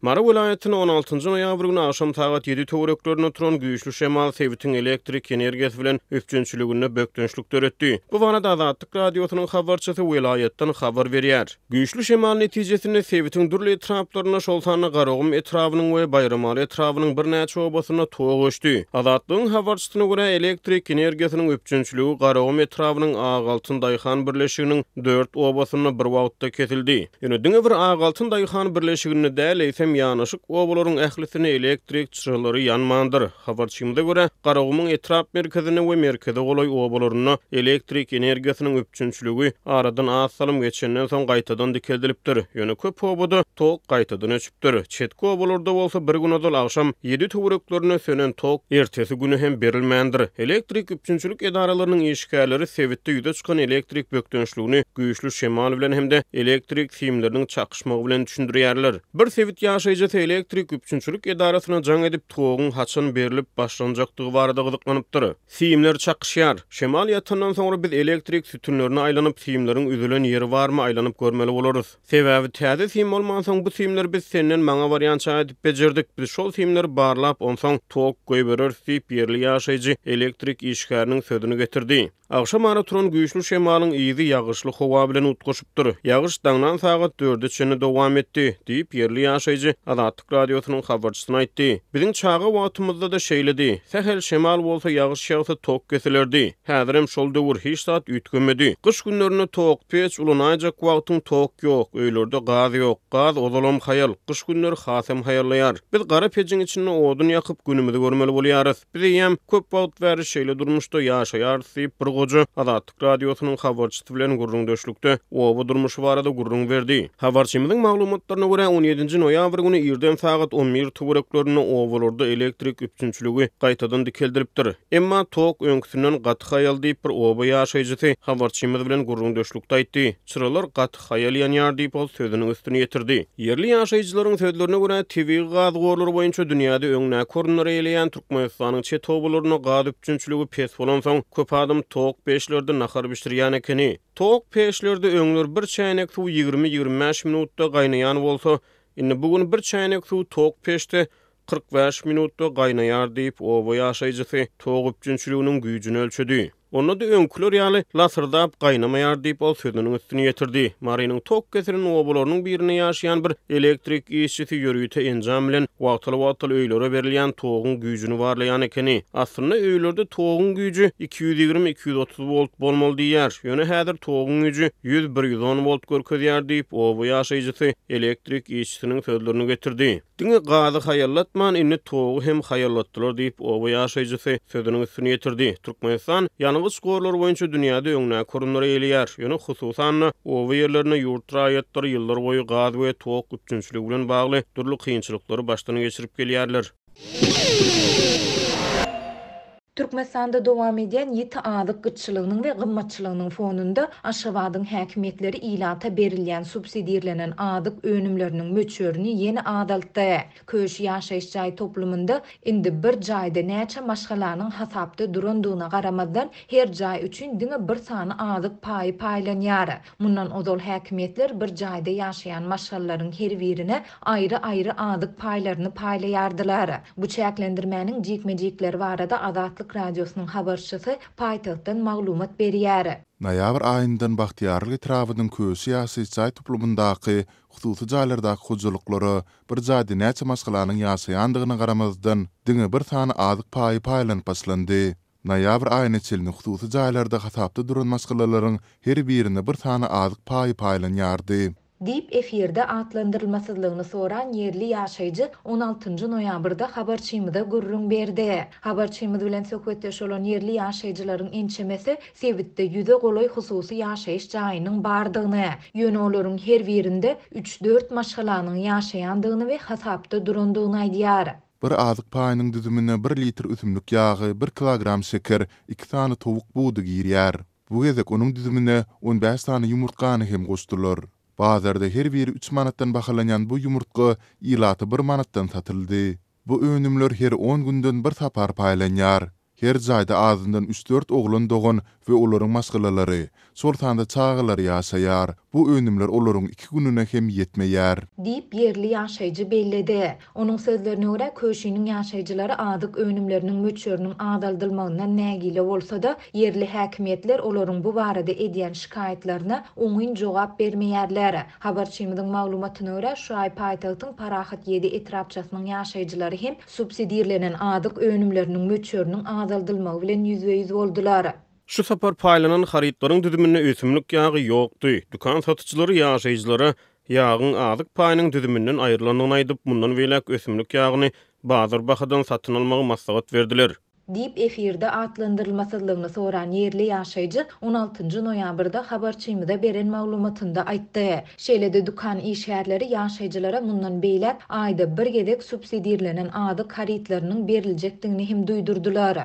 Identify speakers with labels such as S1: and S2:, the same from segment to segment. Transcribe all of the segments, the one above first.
S1: Mary welaýatynda on altynjy noýabr güni agşam sagat ýedi töwereklerinde turan güýçli şemal sebitiň elektrik energiýasy bilen üpjünçiliginde bökdençlik döretdi. Bu barada Azatlyk Radiosynyň habarçysy welaýatdan habar berýär. Güýçli şemal netijesinde sebitiň dürli etraplarynda, şol sanda Garagum etrabynyň we Baýramaly etrabynyň birnäçe obasynda tok öçdi. Azatlygyň habarçysyna görä, elektrik energiýasynyň üpjünçiligi Garagum etrabynyň Ak altyn daýhan birleşiginiň dört obasynda bir wagtda kesildi. Ýöne diňe bir Ak altyn daýhan birleşiginde däl, eýsem ýanaşyk obalaryň ählisinde elektrik çyralary ýanmandyr. Habarçymyza görä, Garagumuň etrap merkezinde we merkeze golaý obalarynda elektrik energiýasynyň üpjünçiligi aradan az salym geçenden soň gaýtadan dikeldilipdir. Ýöne köp obada tok gaýtadan öçüpdir. Çetki obalarda bolsa bir gün ozal agşam ýedi töwereklerinde sönen tok ertesi güni hem berilmändir. Elektrik üpjünçilik edaralarynyň işgärleri sebitde ýüze çykan elektrik bökdençligini güýçli şemal bilen hem-de elektrik simleriniň çakyşmagy bilen düşündirýärler. Bir sebit ýaşaýjysy elektrik üpjünçilik edarasyna jaň edip, toguň haçan berlip başlanjakdygy barada gyzyklanypdyr. Simler çakyşýar. Şemal ýatandan soňra biz elektrik sütünlerine aýlanyp, simleriň üzülen ýeri barmy aýlanyp görmeli bolarys. Sebäbi täze sim bolmansoň bu simleri biz senden maňa barýança edip bejerdik. Biz şol simleri barlap, onsoň tok goýbereris diýip, ýerli ýaşaýjy elektrik işgäriniň sözüni getirdi. Agşam ara turan güýçli şemalyň yzy ýagyşly howa bilen utgaşypdyr. Ýagyş daňdan sagat dörde çenli dowam etdi, diýip, ýerli ýaşaýjy Azatlyk Radiosynyň habarçysyna aýtdy. Biziň çaga wagtymyzda-da şeýledi. Sähel şemal bolsa, ýagyş ýagsa tok kesilerdi. Häzirem şol döwür, hiç zat üýtgemedi. Gyş günlerinde tok, peç ulanaýjak wagtyň tok ýok, öýlerde gaz ýok. Gaz ozalam haýal, gyş günleri hasam haýallaýar. Biz gara pejiň içinde odun ýakyp, günümizi görmeli bolýarys. Biz eýýäm köp wagt bäri şeýle durmuşda ýaşaýarys diýip, bir goja Azatlyk Radiosynyň habarçysy bilen gürrüňdeşlikde oba durmuşy barada gürrüň berdi. Habarçymyzyň maglumatlaryna görä, on ýedinji noýabr güni irden sagat 11 töwereklerinde obalarda elektrik üpjünçiligi gaýtadan dikeldilipdir. Emma tok öňküsinden gaty haýal diýip, bir oba ýaşaýjysy habarçymyz bilen gürrüňdeşlikde aýtdy. Çyralar gaty haýal ýanýar diýip, ol sözüniň üstüni ýetirdi. Ýerli ýaşaýjylaryň sözlerine görä, tebigy gaz gorlary boýunça dünýäde öňdäki orunlary eýeleýän Türkmenistanyň çet obalarynda gaz üpjünçiligi pes bolansoň, köp adam tok peçlerde nahar bişirýän ekeni. Tok peçlerde öňler bir çäýnek suw 20-25 minutda gaýnaýan bolsa, indi bu gün bir çäýnek suw tok peçde 45 minutda gaýnaýar diýip, oba ýaşaýjysy tok üpjünçiliginiň güýjüni ölçedi. Onda-da öňküler ýaly lasyrdap gaýnamaýar diýip, ol sözüniň üstüni ýetirdi. Marynyň tok kesilen obalarynyň birinde ýaşaýan bir elektrik işçisi ýörite enjam bilen wagtal-wagtal öýlere berilýän toguň güýjüni barlaýan ekeni. Aslynda öýlerde toguň güýji 220-230 wolt bolmaly diýýär. Ýöne häzir toguň güýji 100-bir 110 wolt görkezýär diýip, oba ýaşaýjysy elektrik işçisiniň sözlerini getirdi. Diňe gazy haýallatman, indi togy hem haýallatdylar diýip, oba ýaşaýjysy sözüniň üstüni ýetirdi. Türkmenistan ýangyç gorlary boýunça dünýäde öňdäki orunlary eýeleýär. Ýöne, hususan-da, oba ýerlerinde ýurt raýatlary ýyllar boýy gaz we tok üpjünçiligi bilen bagly dürli kynçylyklary başdan geçirip gelýärler.
S2: Türkmenistanda dowam edýän ýiti azyk gytçylygynyň we gymmatçylygynyň fonunda Aşgabadyň häkimiýetleri ilata berilýän subsidirlenen azyk önümleriniň möçberini ýene azaltdy. Köşi ýaşaýyş jaý toplumynda indi bir jaýda näçe maşgalanyň hasapda durandygyna garamazdan, her jaý üçin diňe bir sany azyk paýy paýlanýar. Mundan ozal häkimiýetler bir jaýda ýaşaýan maşgalalaryň her birine aýry-aýry azyk paýlaryny paýlaýardylar. Bu çäklendirmäniň jikme-jikleri barada Azatlyk Radiosynyň habarçysy paýtagtdan maglumat berýär.
S3: Noýabr aýyndan Bagtyýarlyk etrabynyň Köşi ýaşaýyş jaý toplumyndaky hususy jaýlardaky hojalyklara bir jaýda näçe maşgalanyň ýaşaýandygyna garamazdan, diňe bir sany azyk paýy paýlanyp başlandy. Noýabr aýyna çenli hususy jaýlarda hasapda duran maşgalalaryň her birine bir sany azyk paýy paýlanýardy.
S2: Diýip, efirde atlandyrylmasyzlygyny soran ýerli ýaşaýjy on altynjy noýabrda habarçymyza gürrüň berdi. Habarçymyz bilen söhbetdeş bolan ýerli ýaşaýjylaryň ençemesi sebitde ýüze golaý hususy ýaşaýyş jaýynyň bardygyny, ýöne olaryň her birinde üç-dört maşgalanyň ýaşaýandygyny we hasapda durandygyny aýdýar.
S3: Bir azyk paýynyň düzümine bir litr ösümlik ýagy, bir kilogram şeker, iki sany towuk budy girýär. Bu gezek onuň düzümine on bäş sany ýumurtgany hem goşdular. Bazarda her biri üç manatdan bahalanýan bu ýumurtga ilata bir manatdan satyldy. Bu önümler her on günden bir sapar paýlanýar. Her jaýda azyndan üç-dört oglan dogan we olaryň maşgalalary, şol sanda çagalar ýaşaýar. Bu önümler olaryň iki gününe hem ýetmeýär.
S2: Diýip, ýerli ýaşaýjy belledi. Onuň sözlerine görä, Köşiniň ýaşaýjylary azyk önümleriniň möçberiniň azaldylmagyndan nägile bolsa-da, ýerli häkimiýetler olaryň bu barada edýän şikaýatlaryna oňyn jogap bermeýärler. Habarçymyzyň maglumatyna görä, şu aý paýtagtyň Parahat ýedi etrapçasynyň ýaşaýjylary hem subsidirlenen azyk önümleriniň möçberiniň azaldylmagy bilen ýüzbe-ýüz boldular.
S1: Şu sapar paýlanan harytlaryň düzüminde ösümlik ýagy ýokdy. Dükan satyjylary ýaşaýjylara ýagyň azyk paýynyň düzüminden aýrylandygyny aýdyp, mundan beýläk ösümlik ýagyny bazar bahadan satyn almagy maslahat berdiler.
S2: Diýip, efirde atlandyrylmasyzlygyny soran ýerli ýaşaýjy on altynjy noýabrda habarçymyza beren maglumatynda aýtdy. Şeýle-de dükan işgärleri ýaşaýjylara mundan beýläk aýda bir gezek subsidirlenen azyk harytlarynyň beriljekdigini hem duýdurdylar.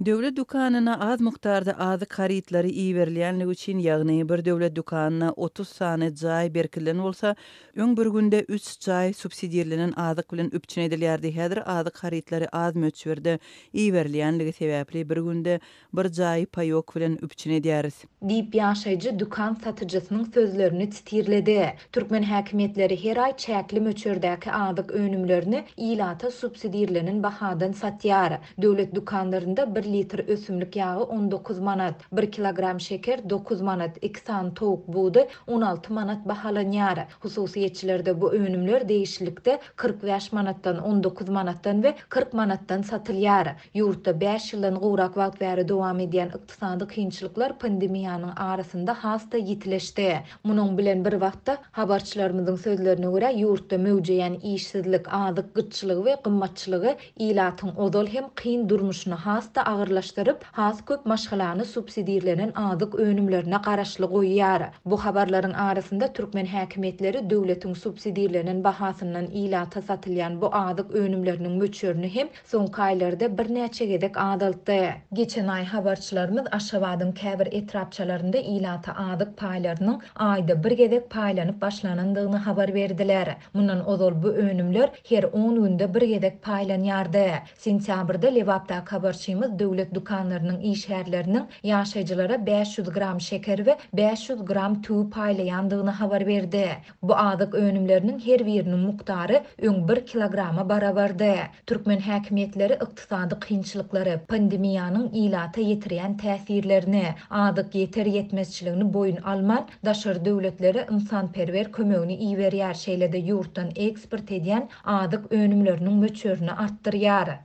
S4: Döwlet dükanyna az mukdarda azyk harytlary iberilýänligi üçin, ýagny bir döwlet dükanyna 30 sany jaý berkidilen bolsa, öň bir günde üç jaý subsidirlenen azyk bilen üpjün edilýärdi, häzir azyk harytlary az möçberde iberilýänligi sebäpli bir günde bir jaýy paýok bilen üpjün edýäris.
S2: Diýip, ýaşaýjy dükan satyjysynyň sözlerini titirledi. Türkmen häkimiýetleri her aý çäkli möçberdäki azyk önümlerini ilata subsidirlenen bahadan satýar. Döwlet dükanlarynda bir litr ösümlik ýagy 19 manat, bir kilogram şeker dokuz manat, iki sany towuk budy 16 manat bahalanýar. Hususyýetçilerde bu önümler degişlilikde 45 manatdan, 19 manatdan we 40 manatdan satylýar. Ýurtda bäş ýyldan gowrak wagt bäri dowam edýän ykdysady kynçylyklar pandemiýanyň arasynda has-da ýitileşdi. Munuň bilen bir wagtda, habarçylarymyzyň sözlerine görä, ýurtda möwjeýän işsizlik, azyk gytçylygy we gymmatçylygy ilatyň ozal hem kyn durmuşyny has-da agyrlaşdyryp, has köp maşgalany subsidirlenen azyk önümlerine garaşly goýýar. Bu habarlaryň arasynda türkmen häkimiýetleri döwletiň subsidirlenen bahasyndan ilata satylýan bu azyk önümleriniň möçberini hem soňky aýlarda birnäçe gezek azaltdy. Geçen aý habarçylarymyz Aşgabadyň käbir etrapçalarynda ilata azyk paýlarynyň aýda bir gezek paýlanyp başlanandygyny habar berdiler. Mundan ozal bu önümler her on günde bir gezek paýlanýardy. Sentýabrda Lebapdaky habarçymyz döwlet dükanlarynyň işgärleriniň ýaşaýjylara 500 gram şeker we 500 gram tüwi paýlaýandygyny habar berdi. Bu azyk önümleriniň her biriniň mukdary öň bir kilograma barabardy. Türkmen häkimiýetleri ykdysady kynçylyklary, pandemiýanyň ilata ýetirýän täsirlerini, azyk ýeter-ýetmezçiligini boýun alman, daşary döwletlere ynsanperwer kömegini iberýär, şeýle-de ýurtdan eksport edýän azyk önümleriniň möçberini artdyrýar.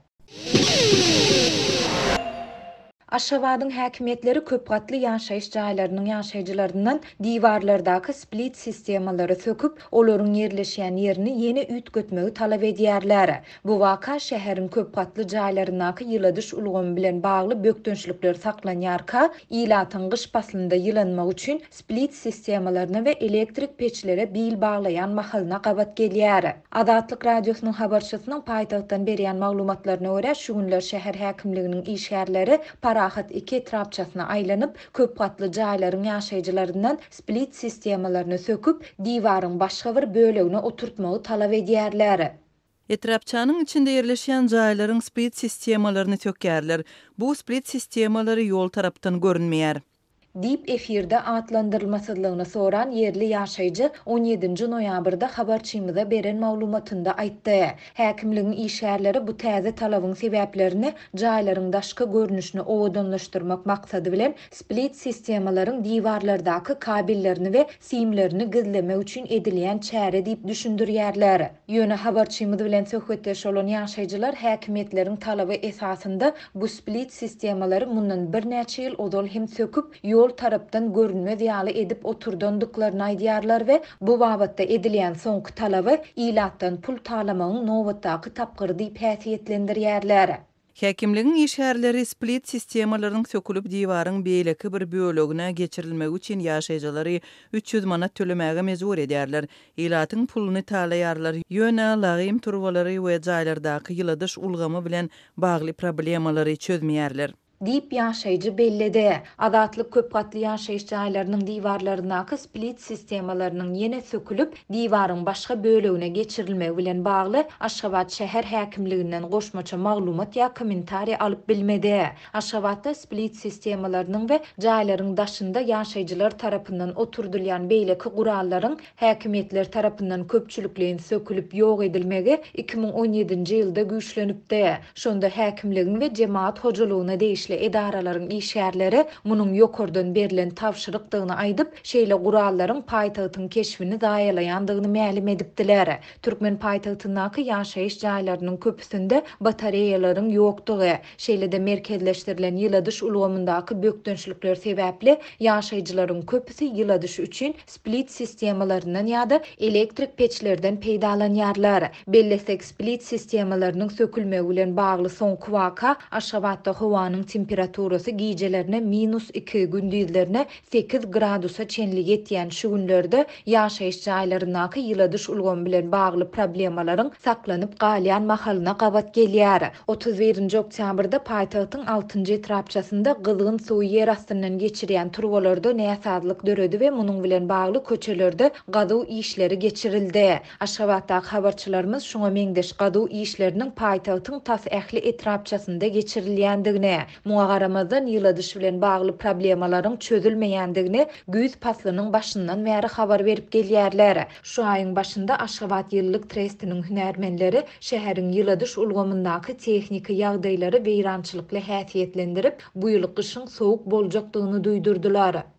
S2: Aşgabadyň häkimiýetleri köp gatly ýaşaýyş jaýlarynyň ýaşaýjylaryndan diwarlardaky split-sistemalary söküp, olaryň ýerleşýän ýerini ýene üýtgetmegi talap edýärler. Bu waka şäheriň köp gatly jaýlaryndaky ýyladyş ulgamy bilen bagly bökdençlikler saklanýarka, ilatyň gyş paslynda ýylanmak üçin split-sistemalaryna we elektrik peçlere bil baglaýan mahalyna gabat gelýär. Azatlyk Radiosynyň habarçysynyň paýtagtdan berýän maglumatlaryna görä, şu günler şäher häkimliginiň işgärleri Parahat iki etrapçasyna aýlanyp, köp gatly jaýlaryň ýaşaýjylaryndan split-sistemalaryny söküp, diwaryň başga bir bölegine oturtmagy talap edýärler.
S4: Etrapçanyň içinde ýerleşýän jaýlaryň split-sistemalaryny sökýärler. Bu split-sistemalary ýol tarapdan görünmeýär.
S2: Diýip, efirde atlandyrylmasyzlygyny soran ýerli ýaşaýjy on ýedinji noýabrda habarçymyza beren maglumatynda aýtdy. Häkimligiň işgärleri bu täze talabyň sebäplerini jaýlaryň daşky görnüşini owadanlaşdyrmak maksady bilen split-sistemalaryň diwarlardaky kabellerini we simlerini gizlemek üçin edilýän çäre diýip düşündirýärler. Ýöne habarçymyz bilen söhbetdeş bolan ýaşaýjylar häkimiýetleriň talaby esasynda bu split sistemalary mundan birnäçe ýyl ozal hem söküp, ýol tarapdan görünmez ýaly edip oturdandyklaryny aýdýarlar we bu babatda edilýän soňky talaby ilatdan pul talamagyň nobatdaky tapgyry diýip häsiýetlendirýärler.
S4: Häkimligiň işgärleri split sistemalarynyň sökülip diwaryň beýleki bir bölegine geçirilmegi üçin ýaşaýjylary 300 manat tölemäge mejbur edýärler. Ilatyň puluny talaýarlar, ýöne lagym turbalary we jaýlardaky ýyladyş ulgamy bilen bagly problemalary çözmeýärler.
S2: Diýip, ýaşaýjy belledi. Azatlyk köp gatly ýaşaýyş jaýlarynyň diwarlaryndaky split sistemalarynyň ýene sökülip, diwaryň başga bölegine geçirilmegi bilen bagly Aşgabat şäher häkimliginden goşmaça maglumat ýa kommentariý alyp bilmedi. Aşgabatda split sistemalarynyň we jaýlaryň daşynda ýaşaýjylar tarapyndan oturdylýan beýleki gurallaryň Häkimiýetler tarapyndan köpçülikleýin sökülip ýok edilmegi 2017-nji ýylda güýçlenipdi. Şonda häkimligiň we jemagat hojalygyna degişli edaralaryň işgärleri munuň ýokardan berlen tabşyrykdygyny aýdyp, şeýle gurallaryň paýtagtyň keşbini zaýalaýandygyny mälim edipdiler. Türkmen paýtagtyndaky ýaşaýyş jaýlarynyň köpüsinde batareýalaryň ýokdugy, şeýle-de merkezleşdirilen ýyladyş ulgamyndaky bökdençlikler sebäpli ýaşaýjylaryň köpüsi ýyladyş üçin split sistemalaryndan ýa-da elektrik peçlerden peýdalanýarlar. Bellesek, split sistemalarynyň sökülmegi bilen bagly soňky waka Aşgabatda howanyň temperaturasy gijelerine minus iki, gündizlerine sekiz gradusa çenli ýetýän şu günlerde ýaşaýyş jaýlaryndaky ýyladyş ulgamy bilen bagly problemalaryň saklanyp galýan mahalyna gabat gelýär. 31-nji oktýabrda paýtagtyň altynjy etrapçasynda gyzgyn suwy ýer astyndan geçirýän turbalarda näsazlyk döredi we munuň bilen bagly köçelerde gazuw işleri geçirildi. Aşgabatdaky habarçylarymyz şuňa meňzeş gazuw işleriniň paýtagtyň tas ähli etrapçasynda geçirilýändigini, muňa garamazdan ýyladyş bilen bagly problemalaryň çözülmeýändigini güýz paslynyň başyndan bäri habar berip gelýärler. Şu aýyň başynda Aşgabat ýylylyk trestiniň hünärmenleri şäheriň ýyladyş ulgamyndaky tehniki ýagdaýlary weýrançylykly häsiýetlendirip, bu ýyl gyşyň sowuk boljakdygyny duýdurdylar.